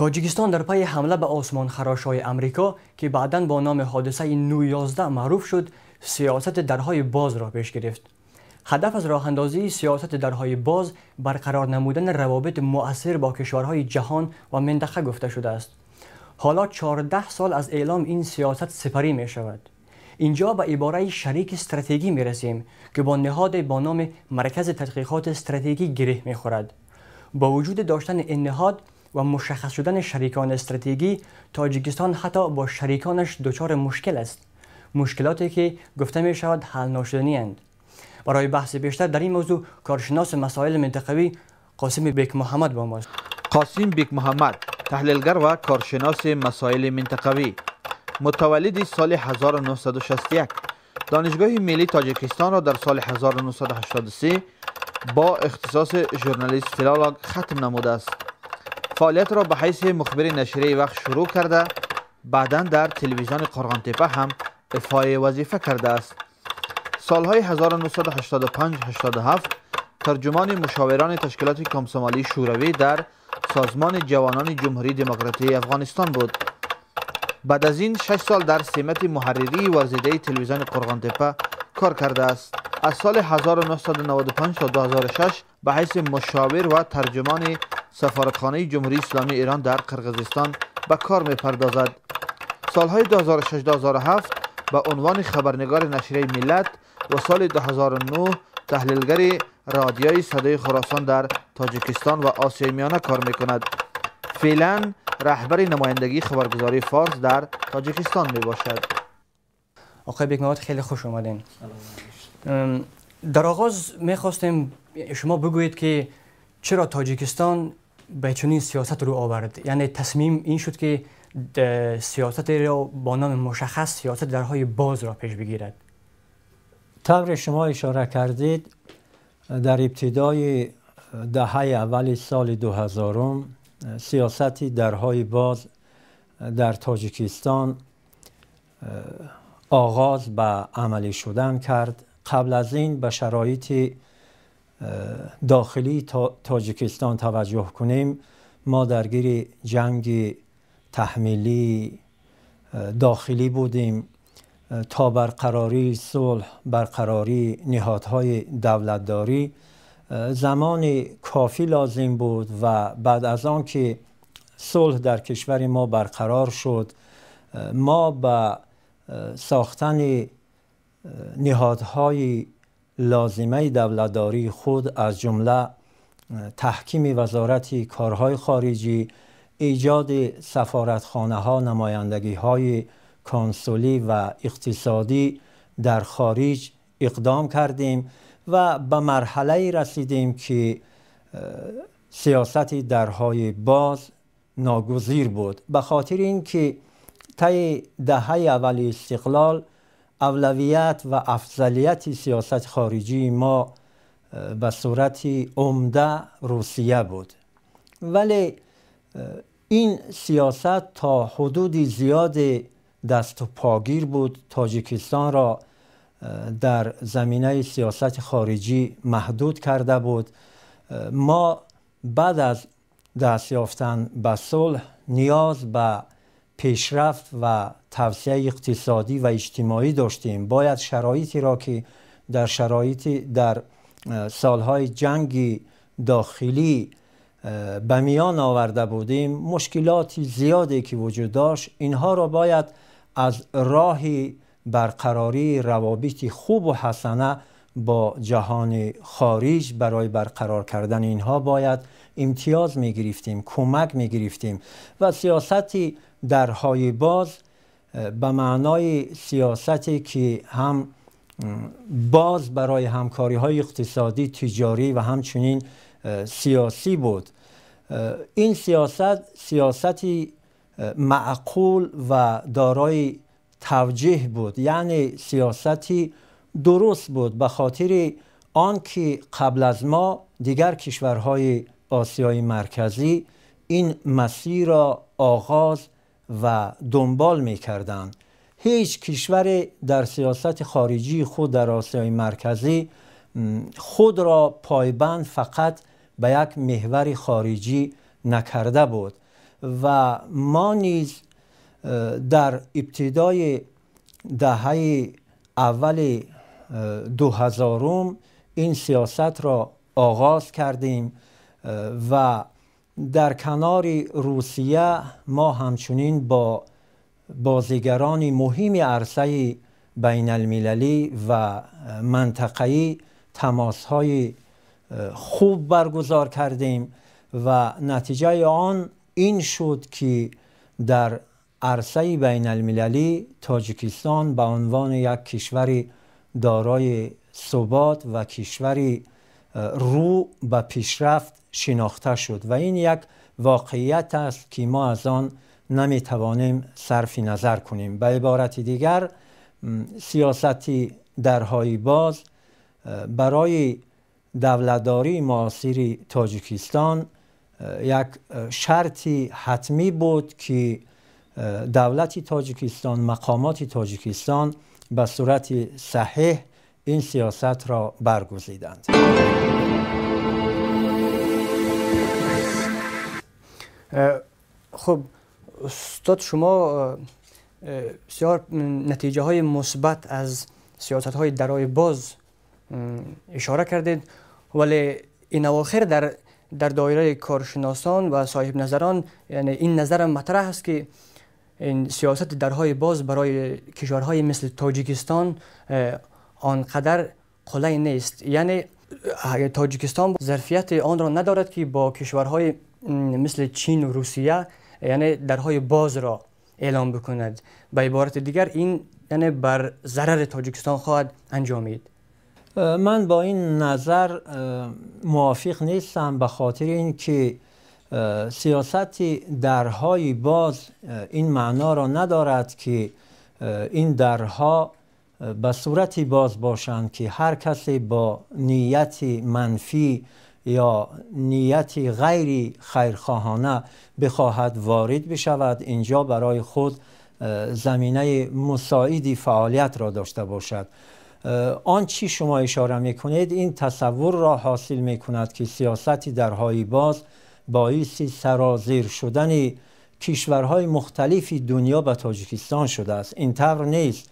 Тоҷикистон дар пайи ҳамла ба осмонхарошҳои Амрико, ки баъдан бо номи ҳодисаи 9/11 маъруф шуд, сиёсати дарҳои бозро пеш гирифт. Ҳадаф аз роҳандозии сиёсати дарҳои боз барқарор намудани равобити муассир бо кишварҳои ҷаҳон ва минтақа гуфта шудааст. Ҳоло 14 сол аз эълом ин сиёсат сипарӣ мешавад. Инҷо ба ибораи шарики стратегӣ мерасем, ки бо ниҳоде бо номи Маркази тадқиқоти стратегӣ гиреҳ мехӯрад. Бо вуҷуди доштани ин ниҳод ва мушаххас шудани шарикони стратегӣ, Тоҷикистон ҳатто бо шариконаш дучори мушкил аст. Мушкилоте ки гуфта мешавад ҳал нашуданианд. Барои баҳси бештар дар ин мавзӯъ коршиноси масоили минтақавӣ Қосим Бекмуҳаммад бо мост. Қосим Бекмуҳаммад таҳлилгар ва коршиноси масоили минтақавӣ, мутаваллиди соли 1961, Донишгоҳи миллии Тоҷикистонро дар соли 1983 бо ихтисоси журналист-филолог хатм намудааст. Фаъолиятро ба ҳайси мухбири нашрияи «Вақт» шурӯъ карда, баъдан дар телевизиони Қорғонтепа ҳам ифои вазифа кардааст. Солҳои 1985-87 тарҷумони мушовирони ташкилоти комсомолии шӯравӣ дар Созмони ҷавонони Ҷумҳурии Демократии Афғонистон буд. Баъд аз ин 6 сол дар симати муҳарририи варзидаи телевизиони Қорғонтепа кор кардааст. Аз соли 1995 то 2006 ба ҳайси мушовир ва тарҷумони сафоратхонаи Ҷумҳурии Исломии Эрон дар Қирғизистон ба кор мепардозад. Солҳои 2006-2007 ба унвони хабарнигори нашрияи «Миллат» ва соли 2009 таҳлилгари радиои «Садои Хуросон» дар Тоҷикистон ва Осиёи Миёна кор мекунад. Феълан раҳбари намояндагии хабаргузории «Форс» дар Тоҷикистон мебошад. Оқои Бекмуҳаммад, хеле хуш омадین. Дар оғоз мехостем шумо бигӯед, ки чаро Тоҷикистон ба чунин сиёсат рӯ овард, яъне тасмим ин шуд, ки сиёсатеро бо номи мушаххас сиёсати дарҳои бозро пеш бигирад. Тавре шумо ишора кардед, дар ибтидои даҳаи аввали соли 2000 сиёсати дарҳои боз дар Тоҷикистон оғоз ба амалӣ шудан кард. Қабл аз ин ба шароити дохилии Тоҷикистон таваҷҷӯҳ кунем. Мо даргири ҷанги таҳмилии дохилӣ будем. То барқарории сулҳ, барқарории ниҳодҳои давлатдорӣ замони кофӣ лозим буд ва баъд аз он ки сулҳ дар кишвари мо барқарор шуд, мо ба сохтани ниҳодҳои лозимаи давлатдории худ, аз ҷумла таҳкими Вазорати корҳои хориҷӣ, эҷоди сафоратхонаҳо, намояндагиҳои консулӣ ва иқтисодӣ дар хориҷ иқдом кардем ва ба марҳалае расидем, ки сиёсати дарҳои боз ногузир буд, ба хотири ин ки таи даҳаи аввали истиқлол авлавият ва афзалияти сиёсати хориҷии мо ба сурати умда Русия буд. Вале ин сиёсат то ҳудуди зиёде дасту погир буд, Тоҷикистонро дар заминаи сиёсати хориҷӣ маҳдуд карда буд. Мо баъд аз даст ёфтан ба сулҳ ниёз ба пешрафт ва тавсеаи иқтисодӣ ва иҷтимоӣ доштем. Бояд шароитеро, ки дар шароити дар солҳои ҷанги дохилӣ ба миён оварда будем, мушкилоти зиёде ки вуҷуд дошт, инҳоро бояд аз роҳи барқарории равобити хубу ҳасана бо ҷаҳони хориҷ, барои барқарор кардани инҳо бояд имтиёз мегирифтем, кӯмак мегирифтем. Ва сиёсати дарҳои боз ба маънои сиёсате ки ҳам боз барои ҳамкориҳои иқтисодӣ, тиҷорӣ ва ҳамчунин сиёсӣ буд, ин сиёсат сиёсати маъқул ва дорои тавҷеҳ буд, яъне сиёсати дуруст буд, ба хотири он ки қабл аз мо дигар кишварҳои Осиёи Марказӣ ин масирро оғоз ва дунбол мекарданд. Ҳеҷ кишваре дар сиёсати хориҷии худ дар Осиёи Марказӣ худро пойбанд фақат ба як меҳвари хориҷӣ накарда буд. و ما نیز در ابتدای دهه اول 2000 این سیاست را آغاز کردیم و در کنار روسیه ما همچنین با بازیگران مهم عرصه بین المللی و منطقه‌ای تماس‌های خوب برگزار کردیم و نتیجه آن این شد که در عرصه بین المللی تاجیکستان به عنوان یک کشور دارای ثبات و کشور رو به پیشرفت شناخته شد و این یک واقعیت است که ما از آن نمیتوانیم صرف نظر کنیم. به عبارت دیگر، سیاست درهای باز برای دولتداری معاصر تاجیکستان یک شرط حتمی بود که دولت تاجیکستان، مقامات تاجیکستان به صورت صحیح این سیاست را برگزیدند. خب استاد، شما بسیار نتیجه های مثبت از سیاست های درهای باز اشاره کردید، ولی این اواخر در دایره کارشناسان و صاحب نظران یعنی این نظر مطرح است که این سیاست درهای باز برای کشورهای مثل تاجیکستان آنقدر قلعه نیست. یعنی تاجیکستان ظرفیت آن را ندارد که با کشورهای مثل چین و روسیه یعنی درهای باز را اعلام بکند. به عبارت دیگر این یعنی بر ضرر تاجیکستان خواهد انجامید. من با این نظر موافق نیستم، به خاطر اینکه سیاست درهای باز این معنا را ندارد که این درها به صورتی باز باشند که هر کسی با نیت منفی یا نیت غیر خیرخواهانه بخواهد وارد بشود، اینجا برای خود زمینه مساعدی فعالیت را داشته باشد. آن چی شما اشاره میکنید این تصور را حاصل میکند که سیاست درهای باز باعث سرازیر شدن کشورهای مختلف دنیا به تاجیکستان شده است. این طور نیست.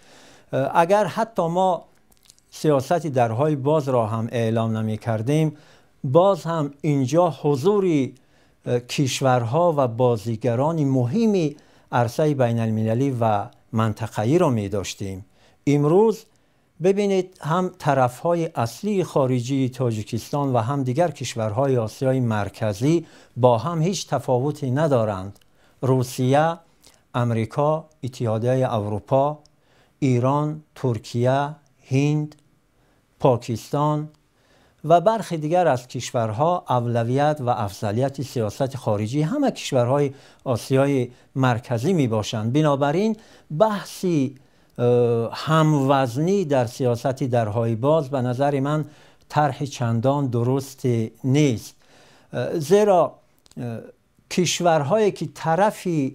اگر حتی ما سیاست درهای باز را هم اعلام نمی کردیم، باز هم اینجا حضور کشورها و بازیگران مهم عرصه بین المللی و منطقه‌ای را می داشتیم. امروز ببینید هم طرفهای اصلی خارجی تاجیکستان و هم دیگر کشورهای آسیای مرکزی با هم هیچ تفاوتی ندارند. روسیه، امریکا، اتحادیه اروپا، ایران، ترکیه، هند، پاکستان و برخی دیگر از کشورها اولویت و افضلیت سیاست خارجی همه کشورهای آسیای مرکزی می باشند. بنابراین بحثی هموزنی در سیاست درهای باز به نظر من طرح چندان درست نیست، زیرا کشورهایی که طرفی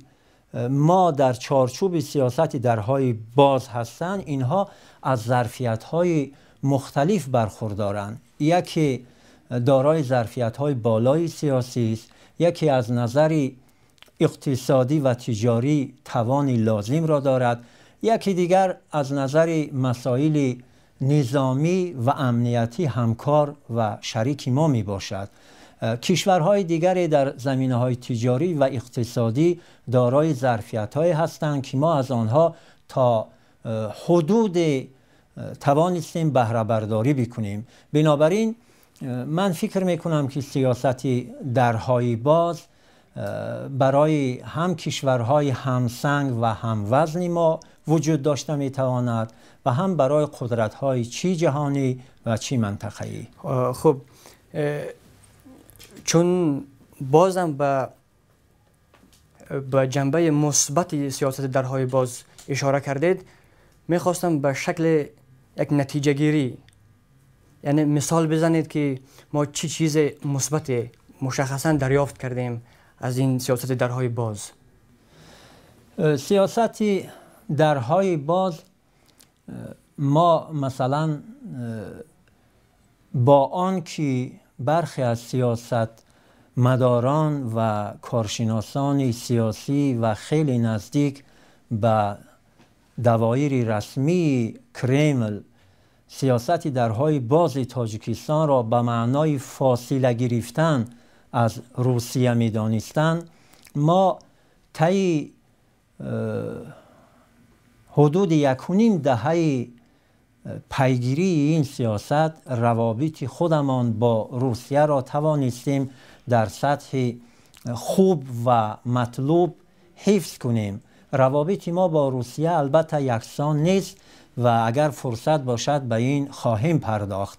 ما در چارچوب سیاست درهای باز هستند، اینها از ظرفیت‌های مختلف برخوردارند. یکی دارای ظرفیت‌های بالای سیاسی است، یکی از نظر اقتصادی و تجاری توان لازم را دارد، یکی دیگر از نظر مسائل نظامی و امنیتی همکار و شریک ما می باشد. کشورهای دیگری در زمینه‌های تجاری و اقتصادی دارای ظرفیت‌هایی هستند که ما از آنها تا حدود توانستیم بهره برداری بکنیم. بنابراین من فکر میکنم که سیاست درهای باز برای هم کشورهای همسنگ و هموزن ما وجود داشته میتواند و هم برای قدرت‌های چی جهانی و چی منطقه‌ای. خب چون بازم به جنبه مثبت سیاست درهای باز اشاره کردید، میخواستم به شکل یک نتیجه گیری یعنی مثال بزنید که ما چی چیز مثبت مشخصا دریافت کردیم از این سیاست درهای باز. سیاست درهای باز ما مثلا با آن که برخی از سیاست مداران و کارشناسان سیاسی و خیلی نزدیک به دوایر رسمی کرمل سیاست درهای باز تاجیکستان را به معنای فاصله گرفتن از روسیه می دانستند، ما طی حدود 1.5 دهه پیگیری این سیاست روابط خودمان با روسیه را توانستیم در سطح خوب و مطلوب حفظ کنیم. روابط ما با روسیه البته یکسان نیست و اگر فرصت باشد به این خواهیم پرداخت.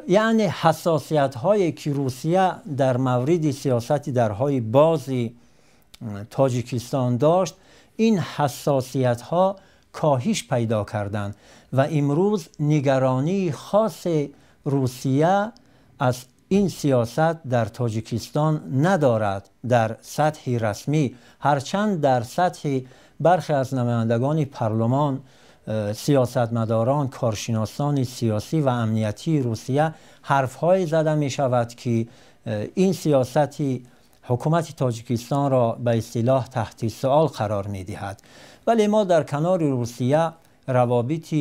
یعنی حساسیت هایی که روسیه در مورد سیاست درهای باز تاجیکستان داشت، این حساسیت ها کاهش پیدا کردند و امروز نگرانی خاص روسیه از این سیاست در تاجیکستان ندارد در سطح رسمی، هرچند در سطح برخی از نمایندگان پارلمان، سیاستمداران، کارشناسان سیاسی و امنیتی روسیه حرف‌های زده می شود که این سیاست حکومت تاجیکستان را به اصطلاح تحت سوال قرار می دهد. ولی ما در کنار روسیه روابط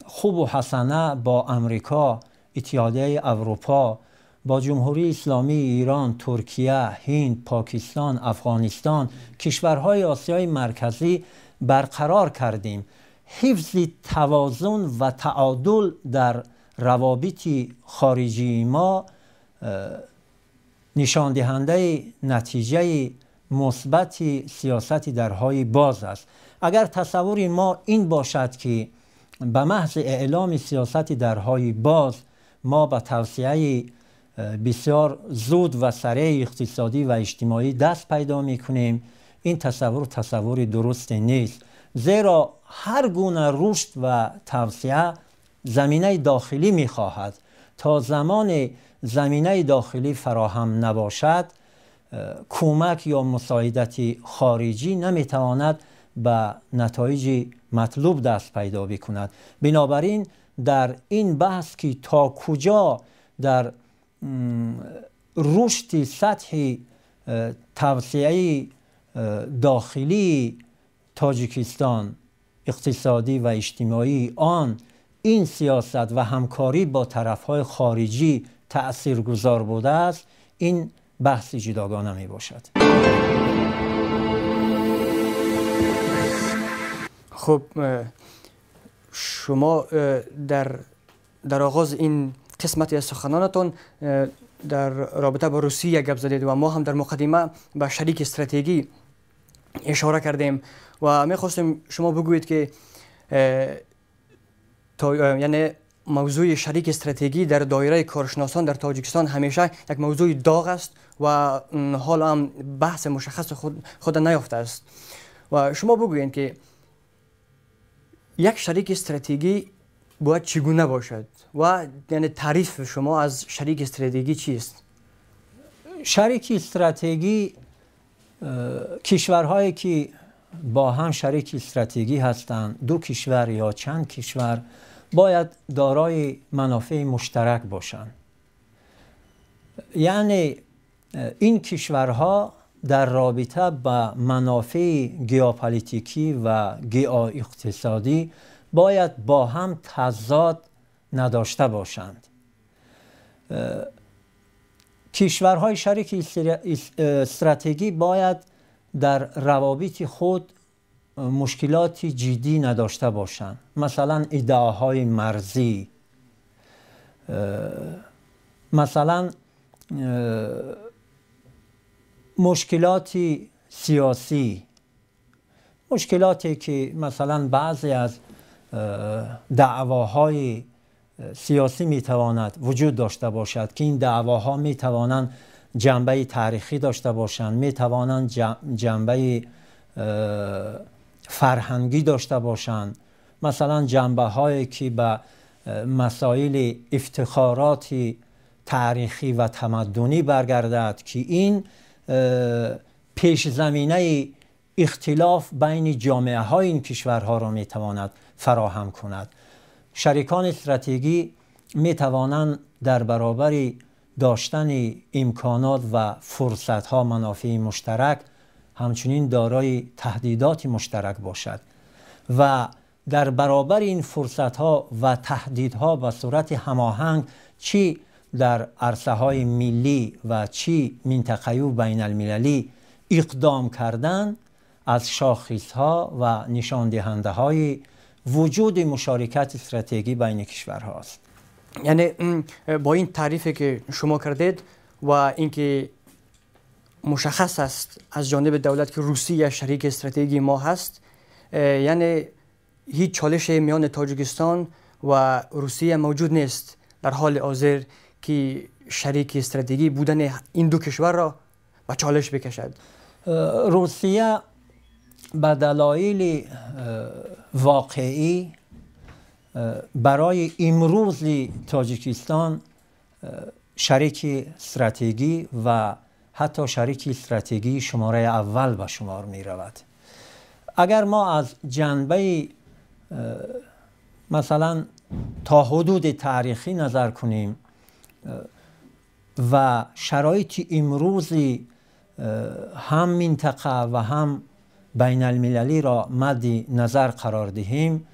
خوب و حسنه با امریکا، اتحادیه اروپا، با جمهوری اسلامی ایران، ترکیه، هند، پاکستان، افغانستان، کشورهای آسیای مرکزی برقرار کردیم. حفظ توازن و تعادل در روابط خارجی ما نشان دهنده نتیجه مثبت سیاست درهای باز است. اگر تصور ما این باشد که به محض اعلام سیاست درهای باز ما به توسعه بسیار زود و سریع اقتصادی و اجتماعی دست پیدا میکنیم، این تصور تصور درست نیست، زیرا هر گونه رشد و توسعه زمینه داخلی میخواهد. تا زمان زمینه داخلی فراهم نباشد، کمک یا مساعدت خارجی نمیتواند به نتایج مطلوب دست پیدا بکند. بنابراین در این بحث که تا کجا در رشد سطح توسعه داخلی تاجیکستان، اقتصادی و اجتماعی آن، این سیاست و همکاری با طرفهای خارجی تأثیرگذار بوده است، این بحث جداگانه می باشد. خب شما در آغاز این قسمت از سخنانتون در رابطه با روسیه گپ زدید و ما هم در مقدمه به شریک استراتژی اشاره کردیم و میخواستیم شما بگویید که یعنی موضوع شریک استراتژی در دایره کارشناسان در تاجیکستان همیشه یک موضوع داغ است و حالا هم بحث مشخص خود نیافته است و شما بگویید که یک شریک استراتژی باید چگونه باشد و یعنی تعریف شما از شریک استراتژی چیست؟ شریک استراتژی کشورهایی که با هم شریک استراتژی هستند، دو کشور یا چند کشور، باید دارای منافع مشترک باشند. یعنی این کشورها در رابطه با منافع گئوپلیتیکی و گئواقتصادی باید با هم تضاد نداشته باشند. کشورهای شریک استراتژی باید در روابط خود مشکلات جدی نداشته باشند، مثلا ادعاهای مرزی، مثلا مشکلات سیاسی، مشکلاتی که مثلا بعضی از دعواهای سیاسی میتواند وجود داشته باشد که این دعواها میتوانند جنبه تاریخی داشته باشند، میتوانند جنبه فرهنگی داشته باشند، مثلا جنبه هایی که به مسائل افتخارات تاریخی و تمدنی برگردد که این پیش زمینه اختلاف بین جامعه های این کشورها را میتواند فراهم کند. شریکان استراتژی میتوانند در برابر داشتن امکانات و فرصت‌ها منافع مشترک همچنین دارای تهدیدات مشترک باشد و در برابر این فرصت‌ها و تهدیدها به صورت هماهنگ چی در عرصه‌های ملی و چی منطقه‌ای و بین المللی اقدام کردن از شاخص‌ها و نشان دهنده‌های وجود مشارکت استراتژی بین کشورها است. یعنی با این تعریفی که شما کردید و اینکه مشخص است از جانب دولت که روسیه شریک استراتژی ما هست، یعنی هیچ چالش میان تاجیکستان و روسیه موجود نیست در حال حاضر که شریک استراتژی بودن این دو کشور را به چالش بکشد. روسیه به دلایل واقعی برای امروز تاجیکستان شریک استراتژی و حتی شریک استراتژی شماره اول به شمار می رود. اگر ما از جنبه مثلا تا حدود تاریخی نظر کنیم و شرایط امروزی هم منطقه و هم بین المللی را مد نظر قرار دهیم،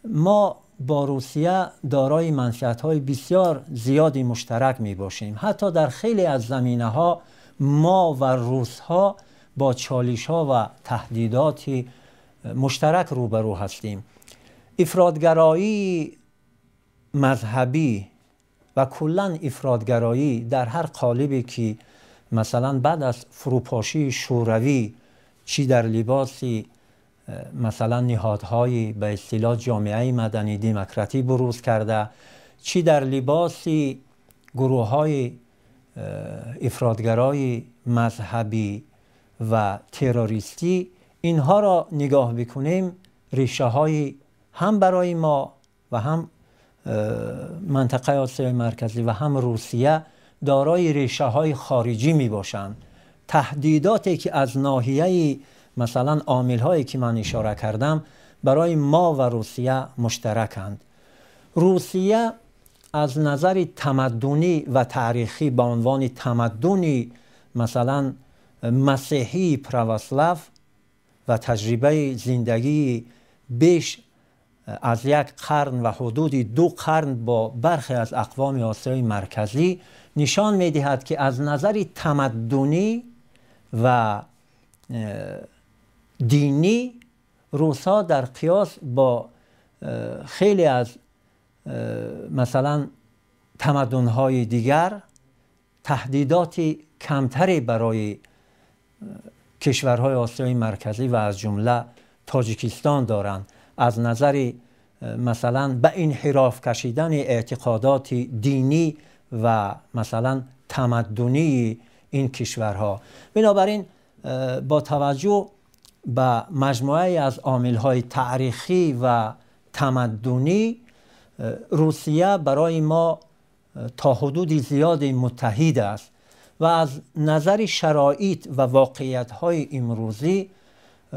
ما با روسیه دارای منفعت‌های بسیار زیادی مشترک می باشیم. حتی در خیلی از زمینه‌ها ما و روس‌ها با چالش‌ها و تهدیدات مشترک روبرو هستیم. افراط‌گرایی مذهبی و کلاً افراط‌گرایی در هر قالبی که مثلا بعد از فروپاشی شوروی چی در لباس مثلا نهادهای به اصطلاح جامعه مدنی دموکراتی بروز کرده، چی در لباس گروه های افراط‌گرای مذهبی و تروریستی، اینها را نگاه بکنیم ریشه های هم برای ما و هم منطقه آسیای مرکزی و هم روسیه دارای ریشه های خارجی می باشند. تهدیداتی که از ناحیه مثلا عامل هایی که من اشاره کردم برای ما و روسیه مشترکند. روسیه از نظر تمدنی و تاریخی به عنوان تمدنی مثلا مسیحی پراوسلاو و تجربه زندگی بیش از یک قرن و حدود 2 قرن با برخی از اقوام آسیای مرکزی نشان می‌دهد که از نظر تمدنی و دینی روس‌ها در قیاس با خیلی از مثلا تمدن‌های دیگر تهدیدات کمتری برای کشورهای آسیای مرکزی و از جمله تاجیکستان دارند. از نظر مثلا به انحراف کشیدن اعتقادات دینی و مثلا تمدنی این کشورها. بنابراین با توجه به مجموعه از عامل‌های تاریخی و تمدنی، روسیه برای ما تا حدود زیاد متحد است و از نظر شرایط و واقعیت‌های امروزی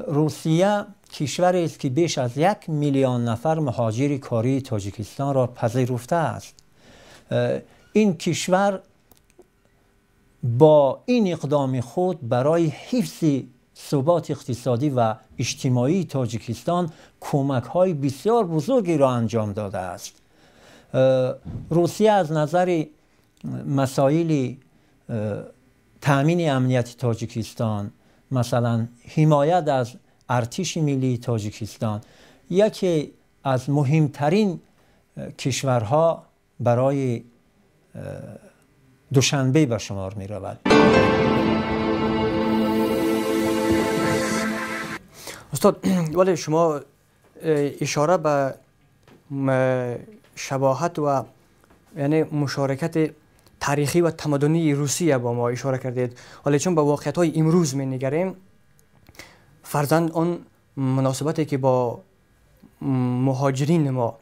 روسیه کشوری است که بیش از 1 میلیون نفر مهاجر کاری تاجیکستان را پذیرفته است. این کشور با این اقدام خود برای حفظ ثبات اقتصادی و اجتماعی تاجیکستان کمک‌های بسیار بزرگی را انجام داده است. روسیه از نظر مسائل تامین امنیت تاجیکستان، مثلا حمایت از ارتش ملی تاجیکستان، یکی از مهمترین کشورها برای دوشنبه به شمار می رود. استاد، ولی شما اشاره به شباهت و یعنی مشارکت تاریخی و تمدنی روسیه با ما اشاره کردید، ولی چون به واقعیت های امروز می نگریم، فرضاً آن مناسبتی که با مهاجرین ما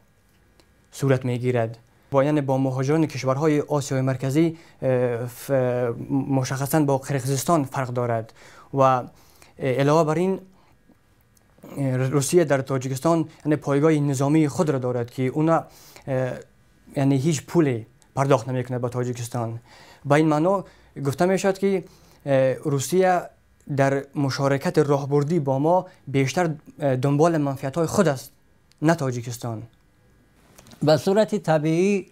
صورت می گیرد، با یعنی با مهاجران کشورهای آسیای مرکزی مشخصاً با قرقیزستان فرق دارد و علاوه بر این روسیه در تاجیکستان یعنی پایگاه نظامی خود را دارد که اونا یعنی هیچ پولی پرداخت نمیکنه به تاجیکستان. به این معنا گفته میشد که روسیه در مشارکت راهبردی با ما بیشتر دنبال منفعت‌های خود است، نه تاجیکستان. به صورت طبیعی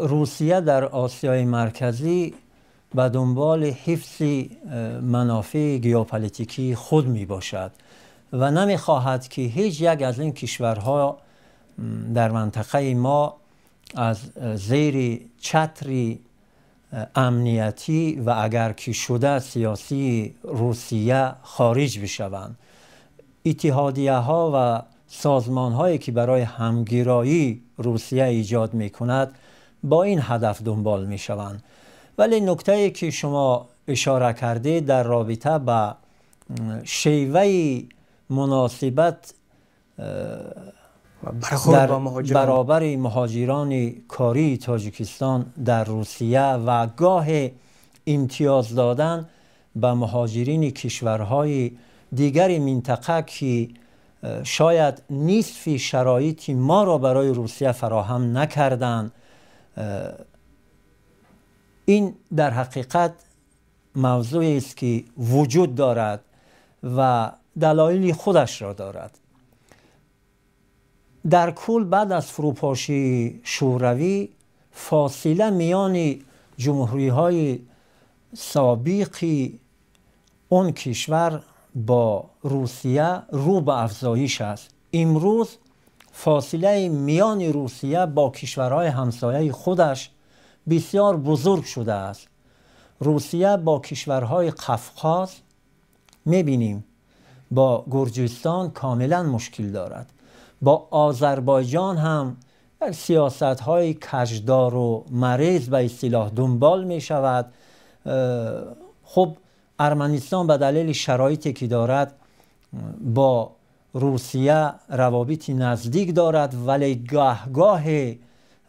روسیه در آسیای مرکزی به دنبال حفظ منافع گیوپلیتیکی خود می باشد و نمی خواهد که هیچ یک از این کشورها در منطقه ما از زیر چتر امنیتی و اگر که شده سیاسی روسیه خارج بشوند. اتحادیه ها و سازمان هایی که برای همگرایی روسیه ایجاد می کند با این هدف دنبال می شوند. ولی نکته که شما اشاره کردید در رابطه با شیوه مناسبت در برابر مهاجران کاری تاجیکستان در روسیه و گاه امتیاز دادن به مهاجرین کشورهای دیگر منطقه که شاید نصف شرایط ما را برای روسیه فراهم نکردند، این در حقیقت موضوعی است که وجود دارد و دلایل خودش را دارد. در کل بعد از فروپاشی شوروی فاصله میان جمهوری های سابق اون کشور با روسیه رو به افزایش است. امروز فاصله میان روسیه با کشورهای همسایه خودش بسیار بزرگ شده است. روسیه با کشورهای قفقاز میبینیم، با گرجستان کاملا مشکل دارد، با آذربایجان هم سیاست های کجدار و مریض به اصطلاح دنبال می شود. خب ارمنستان به دلیل شرایطی که دارد با روسیه روابط نزدیک دارد، ولی گهگاه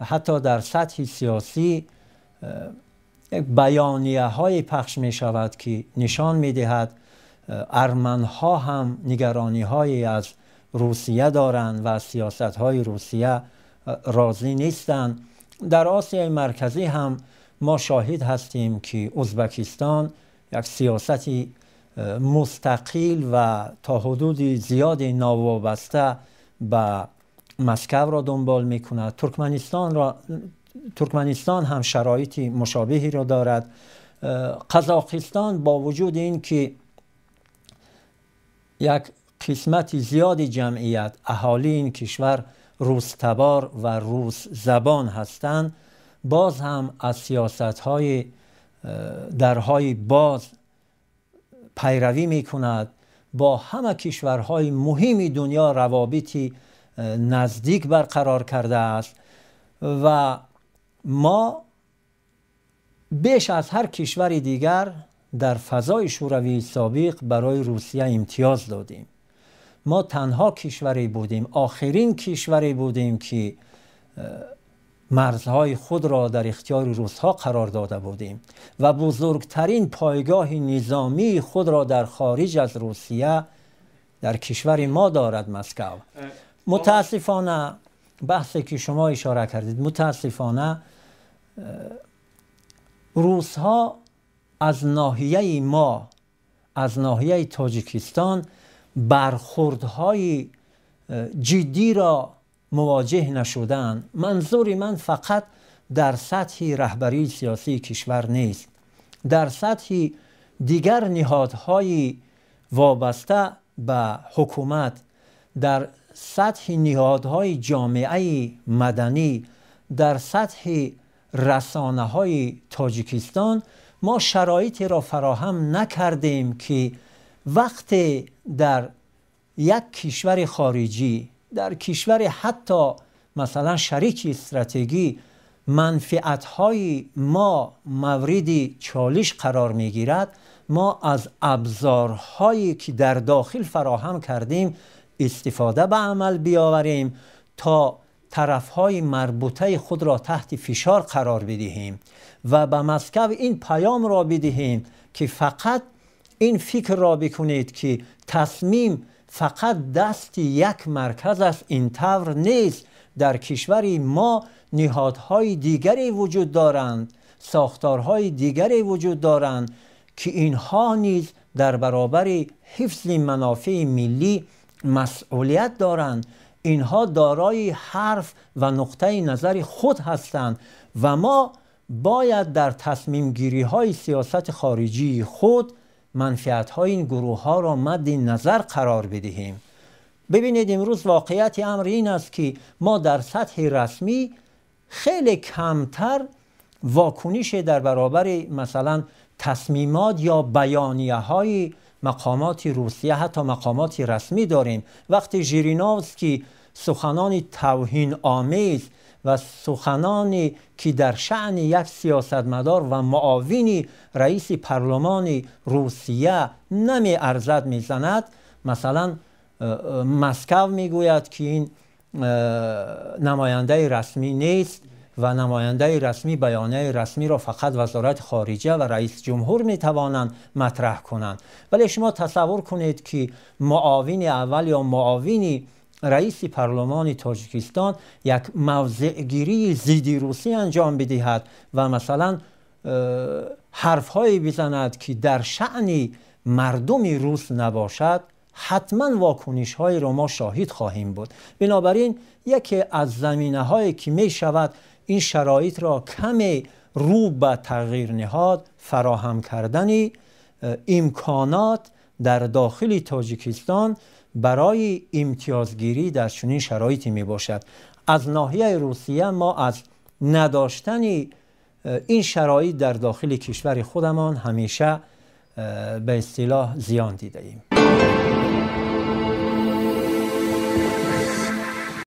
حتی در سطح سیاسی بیانیه های پخش می شود که نشان می دهد ارمن ها هم نگرانی های از روسیه دارند و سیاست های روسیه راضی نیستند. در آسیای مرکزی هم ما شاهد هستیم که ازبکستان یک سیاست مستقل و تا حدود زیاد ناوابسته به مسکو را دنبال میکند. ترکمنستان هم شرایط مشابهی را دارد. قزاقستان با وجود این که یک قسمت زیاد جمعیت اهالی این کشور روس تبار و روس زبان هستند، باز هم از سیاست های درهای باز پیروی می کند. با همه کشورهای مهم دنیا روابطی نزدیک برقرار کرده است و ما بیش از هر کشور دیگر در فضای شوروی سابق برای روسیه امتیاز دادیم. ما تنها کشوری بودیم، آخرین کشوری بودیم که مرزهای خود را در اختیار روس‌ها قرار داده بودیم و بزرگترین پایگاه نظامی خود را در خارج از روسیه در کشور ما دارد مسکو. متاسفانه بحثی که شما اشاره کردید، متاسفانه روس‌ها از ناحیه ما، از ناحیه تاجیکستان برخوردهای جدی را مواجه نشدن. منظور من فقط در سطح رهبری سیاسی کشور نیست، در سطح دیگر نهادهای وابسته به حکومت، در سطح نهادهای جامعه مدنی، در سطح رسانه های تاجیکستان ما شرایطی را فراهم نکردیم که وقتی در یک کشور خارجی، در کشور حتی مثلا شریک استراتژی، منفعت‌های ما مورد چالش قرار می‌گیرد، ما از ابزارهایی که در داخل فراهم کردیم استفاده به عمل بیاوریم تا طرفهای مربوطه خود را تحت فشار قرار بدهیم و به مسکو این پیام را بدهیم که فقط این فکر را بکنید که تصمیم فقط دست یک مرکز است، این طور نیست. در کشور ما نهادهای دیگری وجود دارند، ساختارهای دیگری وجود دارند که اینها نیز در برابر حفظ منافع ملی مسئولیت دارند. اینها دارای حرف و نقطه نظر خود هستند و ما باید در تصمیم گیری های سیاست خارجی خود منفعت های این گروه ها را مد نظر قرار بدهیم. ببینید امروز واقعیت امر این است که ما در سطح رسمی خیلی کمتر واکنش در برابر مثلا تصمیمات یا بیانیه های مقامات روسیه، حتی مقامات رسمی داریم. وقتی ژیرینوفسکی سخنان توهین آمیز و سخنانی که در شأن یک سیاستمدار و معاون رئیس پارلمان روسیه نمی ارزد میزند، مثلا مسکو میگوید که این نماینده رسمی نیست و نماینده رسمی بیانیه رسمی را فقط وزارت خارجه و رئیس جمهور میتوانند مطرح کنند. ولی شما تصور کنید که معاون اول یا معاون رئیس پارلمان تاجیکستان یک موضعگیری ضد روسی انجام بدهد و مثلا حرفهایی بزند که در شأن مردم روس نباشد، حتما واکنش های را ما شاهد خواهیم بود. بنابراین یکی از زمینه هایی که می شود این شرایط را کمی رو به تغییر نهاد، فراهم کردن امکانات در داخل تاجیکستان برای امتیازگیری در چنین شرایطی می باشد. از ناحیه روسیه ما از نداشتن این شرایط در داخل کشور خودمان همیشه به اصطلاح زیان دیده ایم.